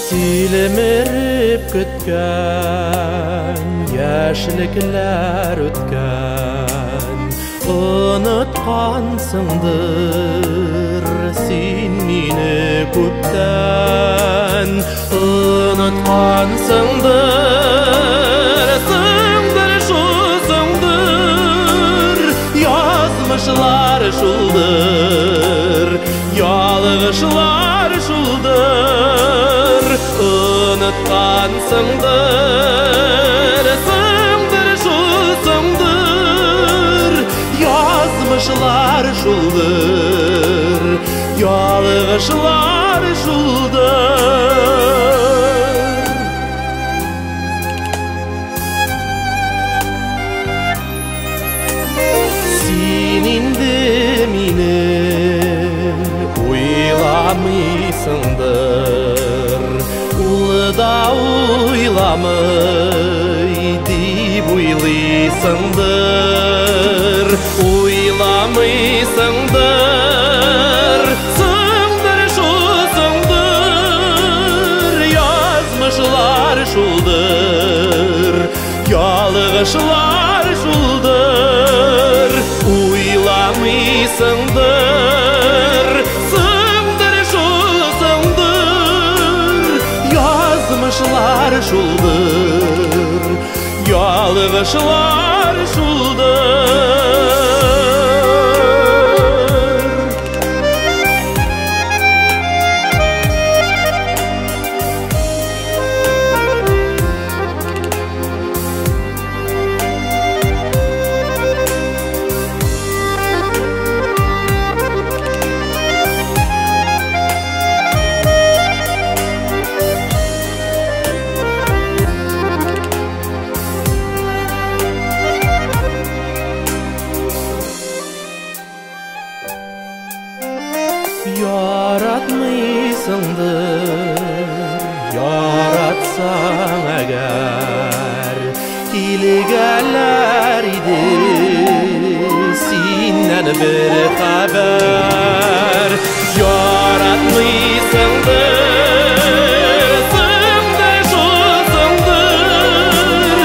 Тилмереп көткән яшьлекләр үткән, оныткансыңдыр син мине күптән, оныткансыңдыр, сыңдыр шул сыңдыр, язмышлар шулдыр, ялгышлар шулдыр, оныткансыңдыр, сыңдыр шул сыңдыр, язмышлар шулдыр, ялгышлар шулдыр. Син инде мине уйламыйсыңдыр, ул да уйламый дип уйлыйсыңдыр, уйламыйсыңдыр, сыңдыр шул сыңдыр, язмышлар шулдыр, ялгышлар шулдыр, уйламыйсыңдыр, сыңдыр шул сыңдыр, язмышлар шулдыр, ялгышлар шулдыр. Яратмыйсыңдыр, яратсаң әгәр, килгәләр иде синнән бер хәбәр. Яратмыйсыңдыр, сыңдыр шул сыңдыр,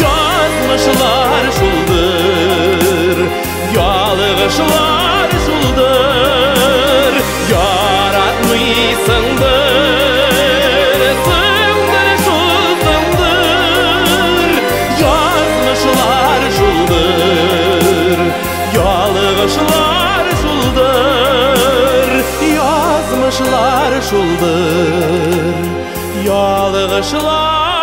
язмышлар шулдыр, ялгышлар шулдыр, яратмыйсыңдыр, сыңдыр шул сыңдыр, язмышлар шулдыр, ялгышлар шулдыр, язмышлар шулдыр, ялгышлар.